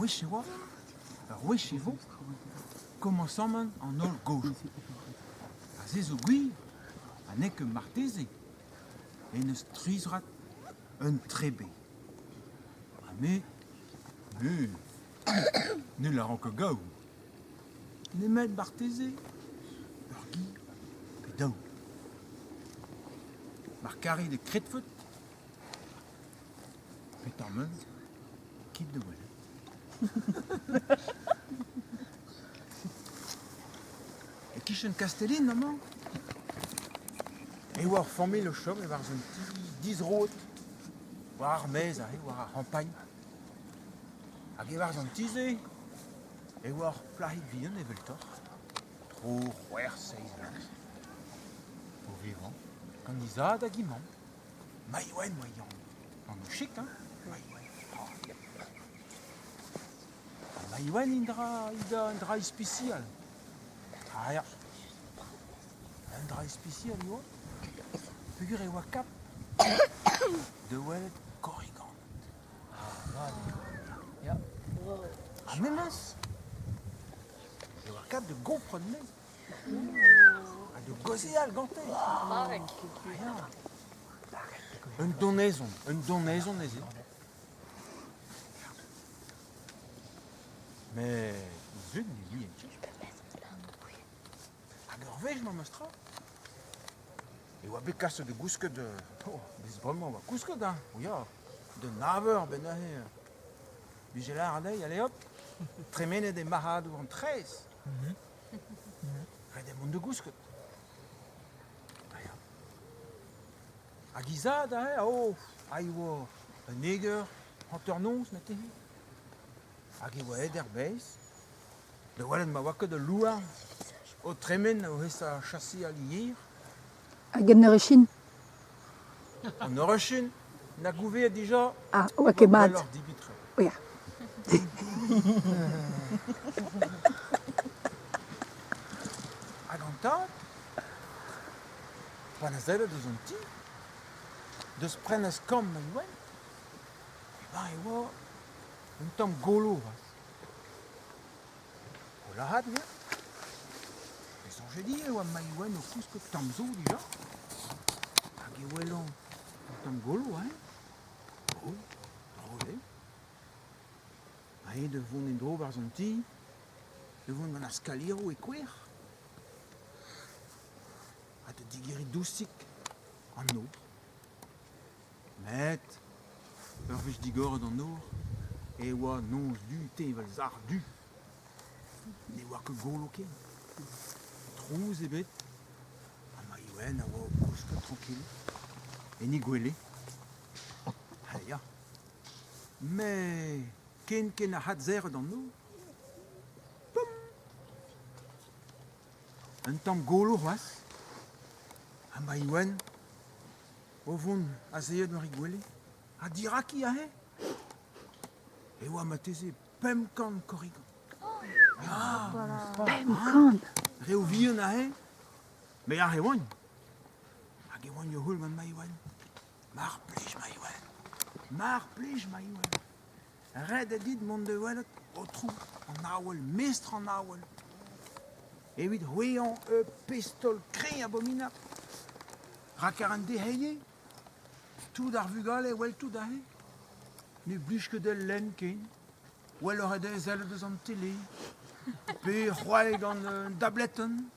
Ur wech e oa, ur wech e vo, komañsamant an holl gaozioù. Ha se zo gwir, ha n'eo ket marteze, en deus tri zroad un trebe. Ha me, me, ne lâran ket gaou. Nemet marteze ur gi pe daou. Mar karit e kredfot, petamant, kit da welet. E-kichen Kastellin amañ e oa ur familh o chom e-barzh un ti dizroet war ar maez aze, war ar c'hampagn. Hag e-barzh an ti-se e oa ur plac'hig vihan eveltoc'h, tro c'hwec'h seizh vloaz, o vevañ gant he zad hag he mamm. Maïwenn 'oa he anv. Anv chik, hein, Maïwenn. Ha Maïwenn un dra, un dra ispisial. Ah ya, un dra ispisial e oa peogwir e oa kap da welet korriganed. Ah, mat eo. Ya. Ha memes e oa kap da gompren anezhe. Ha da gaozeal gante. Barrek. Ya. Un donezon, un donezon ez eo. Met zud ne ouient ket. Hag ur wech memes tra e oa bet kaset da gousket oh, bez bremañ e oa kousket hein, o ya, da nav eur 'benn neuze. Vije lâret anezhi, allez hop, tremenet eo marc'hadour an traezh. Ret eo mont da gousket. Ah ya. Hag he zad aze, oh, aze e oa un eur, hanternoz marteze. Hag e oa aet er-maez da welet ma oa ket ul louarn o tremen o esa chaseal yer. Hag en Eurechin? An Eurechin na gouvezet dija. Ah, oa ket mat. Gwelloc'h dibitre. Ya. Hag an tad, pa na sellet eus an ti, deus prenestr kambr Maïwenn, e ba e oa un tamm golo c'hoazh. O lâret eo. Me soñje din e oa Maïwenn o kousket tamm zo dija. Hag e welan un tamm golo hein. Oh, drol eo. Ha eñ da vont en-dro 'barzh an ti, da vont gant ar skalieroù e kouer. Ha da digeriñ dousik an nor. Met ur wech digoret an nor e oa noz du teñval-sac'h du. Ne oa ket golo ken. Trouz ebet. Ha Maïwenn a oa o kousket trankil en he gwele. Ha ya. Met ken ken a adserret an nor. Pum! Un tamm golo c'hoazh. Ha Maïwenn O vont azeet war he gwele, ha diraki aze e oa marteze 500 korrigan. 500? Reoù vihan aze, met aze e oant. Hag e oant o heul gant Maïwenn. Mar plij Maïwenn, mar plij Maïwenn. Ret eo dit mont da welet aotrou an awel, mestr an awel, evit c'hwezhañ ur pestol kreñv abominapl. Rak ar an dezhe tout ar vugale 'wel tout aze. Ne blij ket dezhe lenn ken. Gwelloc'h eo dezhe sellet eus an tele, pe c'hoari gant un dabletenn,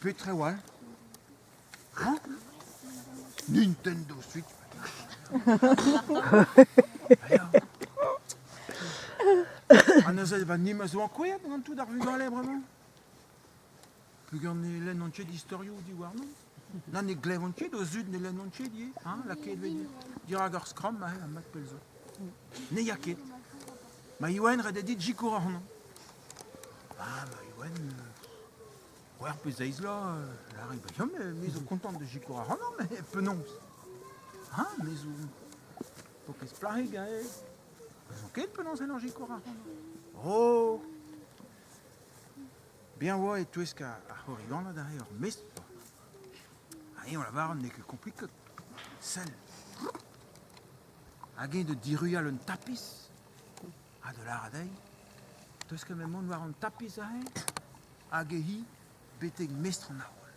pe traoù all. Hañ Nintendo Switch. Ha neuze ba ni ma zo ankouaet gant tout ar vugale bremañ. Peogwir ne lennont ket istorioù diwarnon. Na ne glevont ket, o zud ne lennont ket ivez, hein, lakaet vez dirak ar skramm aze, ha mat pell zo. Ne ya ket. Ma Youenn ret eo dit sikour ac'hanon. Ah, ma Youenn, c'hwec'h pe seizh vloaz, lâret, ba ya, me zo kontant da sikour ac'hanon, mais penaos? Hein, me zo paourkaezh plac'hig aze. N'ouzon ket penaos c'hellan sikour ac'hanon. Oh! Bezañ oa e-touesk ar c'horriganed aze ur mestr kwa. Ha eñ o lavaret n'eo ket kompliket. Sell. Hag eñ da diruilhal un tapis. Ha da lâret dezhi, 'teus ket met mont war an tapis aze hag eo hi betek mestr an avel.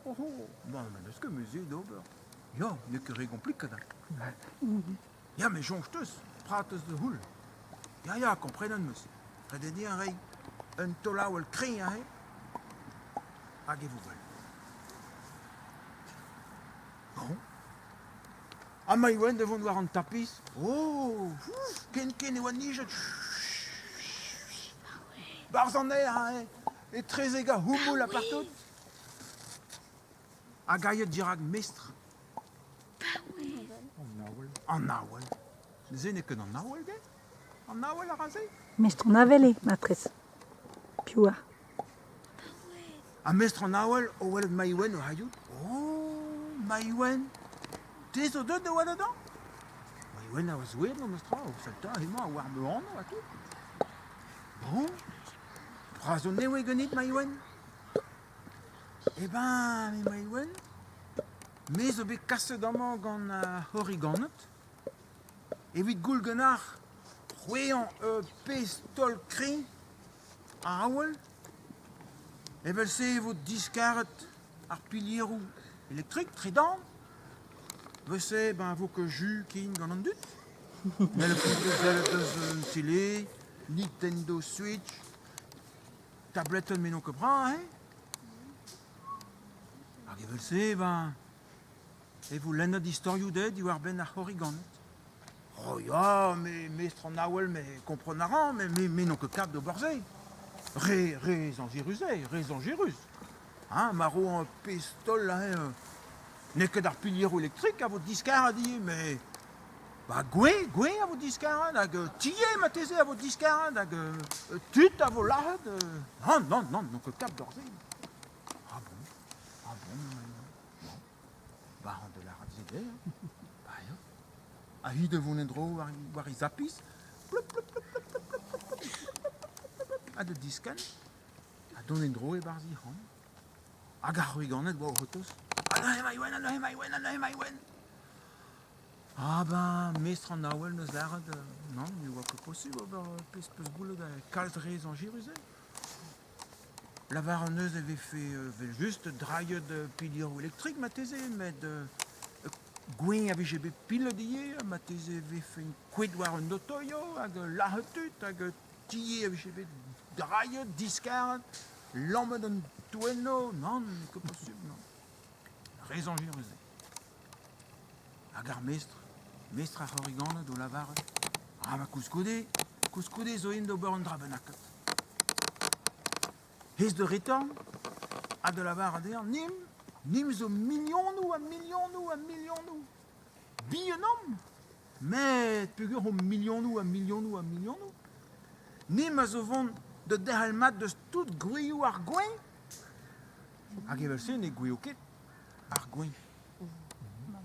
Oh, ma n'eus ket met se d'ober. Ya, n'eo ket re kompliket hein. Ya, met soñj 'teus, pra 'teus da c'houll. Ya, ya, komprenet 'm eus. Ret eo din reiñ un taol-avel kreñv aze hag e vo gwell. Bon. Ha Maïwenn da vont war an tapis. Oh, ouf, ken-ken e oa nijet. Barzh an aer, hein, etrezek ar c'houmoul ha partout. Hag aet dirak mestr. An avel. An avel. Se n'eo ket an avel, ge? An avel a ra se? Mestr an avel eo, matrez. Piv oar? Ha mestr an avel o welet Maïwenn o hailhout. Oh, Maïwenn, te zo deuet da welet hañ? Maïwenn a oa souezhet memestra o seltañ hemañ a oar ma anv ha tout. Bon, bras zo nevez ganit, Maïwenn? Eh ben, me Maïwenn, me zo bet kaset amañ gant ar c'horriganed evit goul ganeoc'h c'hwezhañ ur pezh taol kreñv a awel. Evel-se e vo diskaret ar pilieroù elektrik tredan. Evel-se ben vo ket ju ken gant an dud. N'hall ket sellet eus un tele, Nintendo Switch, tabletenn me n'on ket brav hein. Hag evel-se ben e vo lennet istorioù dezhe diwar-benn ar c'horriganed. Oh ya, me mestr an awel, me kompren a ran, met me, me n'on ket kap d'ober se. Re, re zañjerus eo, re zañjerus. Hein, ma ro un pezh taol aze, n'eo ket ar pilieroù elektrik a vo diskaret ivez, met ba gwe, gwe a vo diskaret, hag tiez marteze a vo diskaret, hag tud a vo lazhet. Nann, nann, nann, n'on ket kap d'ober se. Ah bon, ah bon, bon. War an dollar a veze hein. Ba ya. Ha hi da vont en-dro war, war he zapis. Ploup, ploup, ploup, ploup, ploup, ploup, ploup, ploup, ploup, ha da diskenn. Ha dont en-dro e-barzh he c'hambr. Hag ar c'hwiganed oa o c'hortoz. Ha neuze Maïwenn, ha neuze Maïwenn, ha neuze Maïwenn. Ah ben, mestr an awel 'neus lâret, nann, ne oa ket posubl ober pezh 'peus goulet kalz re zañjerus eo. Lavar an eus e vefe evel-just drailhet pilieroù elektrik marteze met gweñ a vije bet pilet ivez marteze e vefe kouezhet war un otoioù hag lazhet tud hag tiez a vije bet drailhet, diskaret, lammet an toennoù. Nann, n'eo ket posubl, nann. Re zañjerus eo. Hag ar mestr, mestr ar c'horriganed o lavaret Ah ma koulskoude, koulskoude zo int d'ober un dra bennaket. Hez de retorn ha da lavaret dezhañ Nim, nim zo milionoù ha milionoù ha milionoù. Bihan omp, met peogwir omp milionoù ha milionoù ha milionoù. Nim a zo vont da derc'hel mat deus tout gwrioù ar gweñ hag evel-se ne gouezho ket ar gweñ.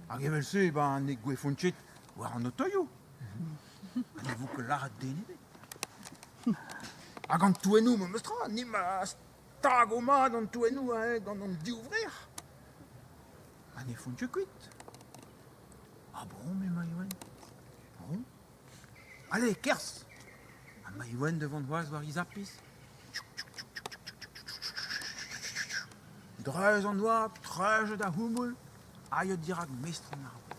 Hag evel-se ben ne gouezfont ket war an otoioù. Ha ne vo ket lâret den ebet. Hag an toennoù memes tra, nim a stago mat an toennoù hein, gant an divrec'h. Ha ne font ket kuit. Ah bon, me Maïwenn Bon. Allez, kerzh Ha Maïwenn devant c'hoazh war he zapis. Dreuz an oabl, treuzet ar c'houmoul, aet dirak mestr an arme.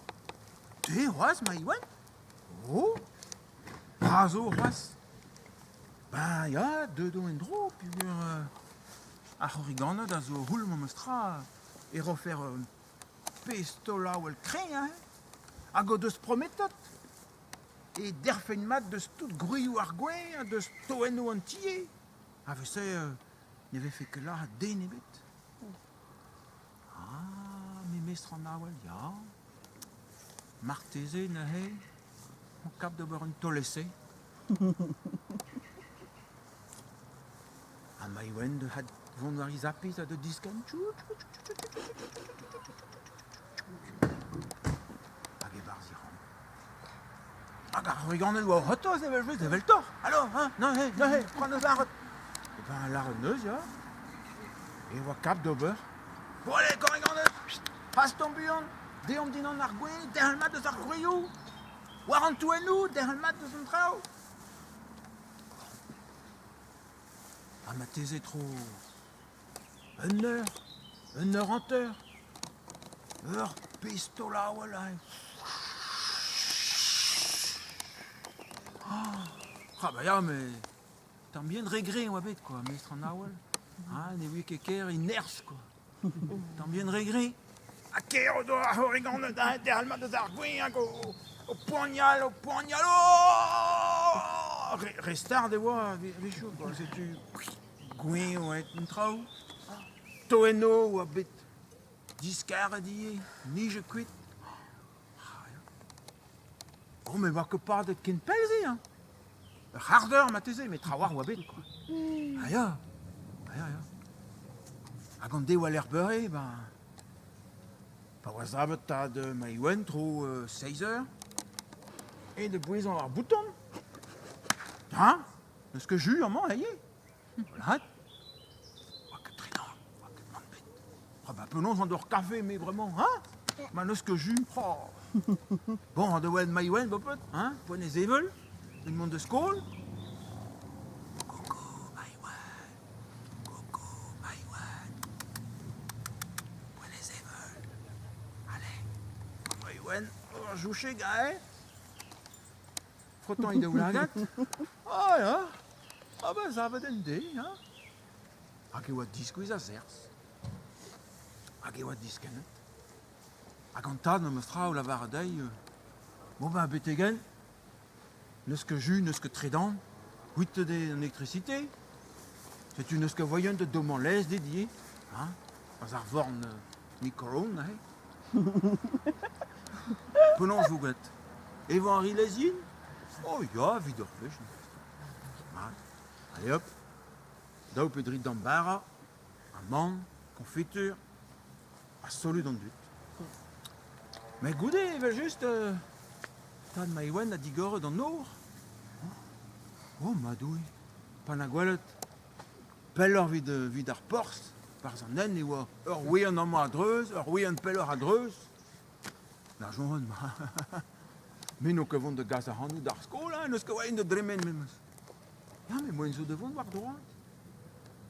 Te c'hoazh, Maïwenn Oh Bras zo c'hoazh Ben ya, deuet on en-dro peogwir ar c'horriganed a zo c'houl memes tra e rofer un pezh taol-avel kreñv aze hag o deus prometet e derfen mat deus tout gwrioù ar gweñ ha deus toennoù an tiez. A-se ne vefe ket lazhet den ebet. Ah, me mestr an avel, ya. Marteze neuze on kap d'ober un taol-esae. Ha Maïwenn da vont war he zapis ha da diskenn. Hag e-barzh he c'hambr. Hag ar c'horriganed oa o c'hortoz evel-just, eveltoc'h. Alo, hein, neuze, neuze, prant eus lâret. Eh ben, lâret 'neus, ya. E oa kap d'ober. Bon, allez, korriganed, hastomp buan, deomp dindan ar gwez, derc'hel mat deus ar gwrioù. War an toennoù, derc'hel mat deus an traoù. Ha marteze tro un eur, un eur hanter. Ur pezh taol-avel aze. Ah bah ya, mais tamm bihan re greñv oa bet quoi, mestr an awel. Ah, ne oa ket ker e nerzh quoi. Tamm bihan re greñv. Ha ker o doa ar c'horriganed aet derc'hel mat eus ar gwin hag o poanial, o poanial, oh Re, re start e oa a-wechoù quoi, setu gwin oa aet an traoù. Toenno oa bet diskaret ivez, nijet kuit. Oh, met 'oa ket padet ken pell-se hein. Ur c'hard eur marteze, met trawalc'h 'oa bet quoi. Ah ya, ah ya, ya. Hag an dev war-lerc'h beure, ben, pa oa savet tad Maïwenn tro seizh eur, aet da bouezañ ar bouton. Hein? N'eus ket jus amañ, hiziv? Voilà. Oa ket tredan, oa ket mann bet. Ah bah penaos an d'ur kafe, mais bremañ, hein? Ma n'eus ket jus, oh. Bon, an da welet Maïwenn, bopet, hein? Poent e sevel, evit mont da skol. Coucou, Maïwenn. Coucou, Maïwenn. Poent e sevel. Allez, Maïwenn, ur jouchig, ae. Frotañ he daoulagad. Ah ya, ah ben savet en deiz, hein. Hag e oa diskouez a-serzh. Hag e oa diskennet. Hag an tad memes tra o lavaret dezhi bon ben betek-henn, n'eus ket jus, n'eus ket tredan, c'hwitet eo an elektrisite. Setu n'eus ket voaien da dommañ laezh dit ivez, hein, pas ar forn micro-ondes neuze. Penaos 'vo graet? Evañ a ri laezh-yin? Oh ya, evit ur wech. Mat. Allez hop, daou pe dri tamm bara, amann, koñfitur, ha solut an dud. Met goude, evel-just, tad Maïwenn a digoret an nor. Oh, ma Doue, pa 'na gwelet Pelloc'h evit ar porzh, 'barzh an hent e oa ur we'enn amañ a-dreuz, ur we'enn pelloc'h a-dreuz. Na soñjan ma. Me n'on ket vont da gas ac'hanout d'ar skol, hein, n'eus ket moaien da dremen memes. Ya, met moaien zo da vont war droad.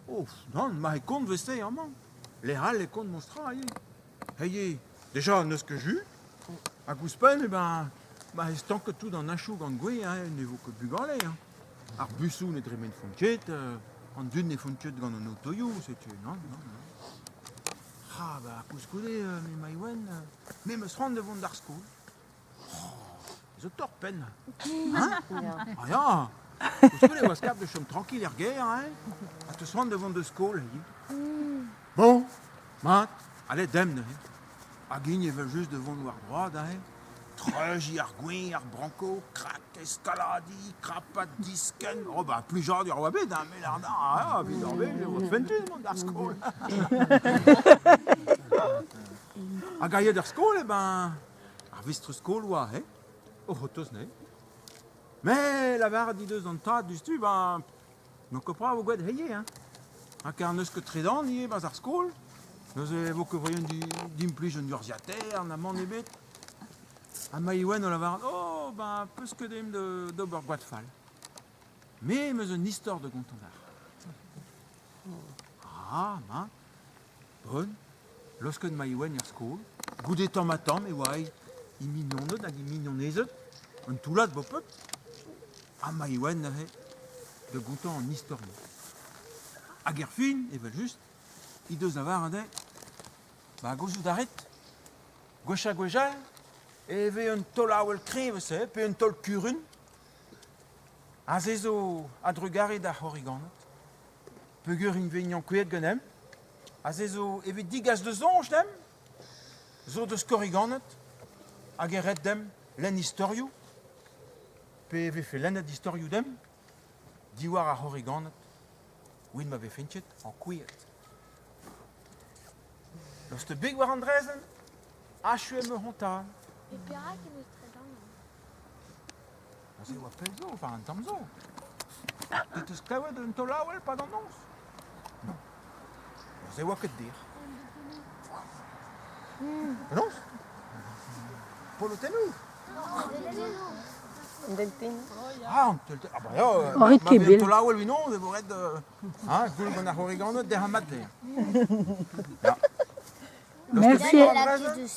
Oh, nann, ma e kont 'vez-se amañ. Lec'h all e kont monstra ivez. Heie, deja n'eus ket jus. Hag ouzhpenn, eh ben, ma e stanket tout an henchoù gant gwez, hein, ne vo ket bugale. Hein. Ar busoù ne dremenfont ket, an dud ne font ket gant an otoioù, setu, nann, nann, nann. Ah bah koulskoude, me Maïwenn, me 'meus c'hoant da vont d'ar skol. Oh, zo torr-penn. Hein? Ah ya! Koulskoude e oa skap da chom tranquille er gêr, hein? Ha 'teus c'hoant da vont da skol, hiziv. Bon, mat, allez demp neuze. Hag int evel-just da vont war droad aze. Treuziñ ar gwiñ, ar branko, krak, eskaladiñ, krapat, diskenn. Oh bah plijadur a oa bet, hein, met ah, evit ur wech e oa fentus mont d'ar skol. Hag aet d'ar skol, eh ben, ar vistri-skol oa, hein, o c'hortoz anezhe. Mais lavaret he deus an tad diouzhtu, ben, n'on ket brav o gwelet hiziv, hein. Ha kar n'eus ket tredan ivez 'barzh ar skol, neuze e vo ket voaien d'implij un urzhiataer na mann ebet. Ha Maïwenn o lavaret, oh, ben, peus ket aimp d'ober gwad fall. Me 'm eus un istor da gontañ deoc'h. Ah, mat. Bon, laosket Maïwenn er skol. Goude tamm-ha-tamm e oa he mignoned hag he mignonezed, un toullad boped. Ha Maïwenn neuze da gontañ an istor-mañ. Hag er fin, evel-just, he deus lavaret dezhi, Ba gouzout a rit, gwech-ha-gwech all e vez un taol-avel kreñv-se pe un taol-kurun. Aze zo a-drugarez d'ar c'horriganed. Peogwir int vegnañ kouezhet ganemp, aze zo evit degas da soñj demp zo deus korriganed hag e ret demp lenn istorioù pe e vefe lennet istorioù demp diwar ar c'horriganed evit ma vefent ket ankouaet. Lost beg war an draezhenn, achu em eus hontal. E perak em eus tredan? Aze e oa pell zo, war an tamm zo. Te 'teus klevet un taol-avel 'pad an noz? Non. Aze e oa ket dec'h. Penaos? Polotennoù? An deltenn. Ah, an teltenn. Ah bah ya, Hor rit ma ket vez bel. taol awel vinoz e vo ret hein, goul gant ar c'horriganed derc'hañ mat dezhañ. Ya. Merci.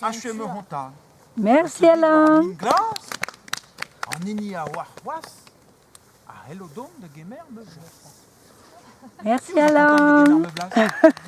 Achu emañ hon tad. Merci Alan. Glas, an hini a oar c'hoazh a c'hello dont da gemer ma vlas. Merci Alan. Content da gemer ma vlas.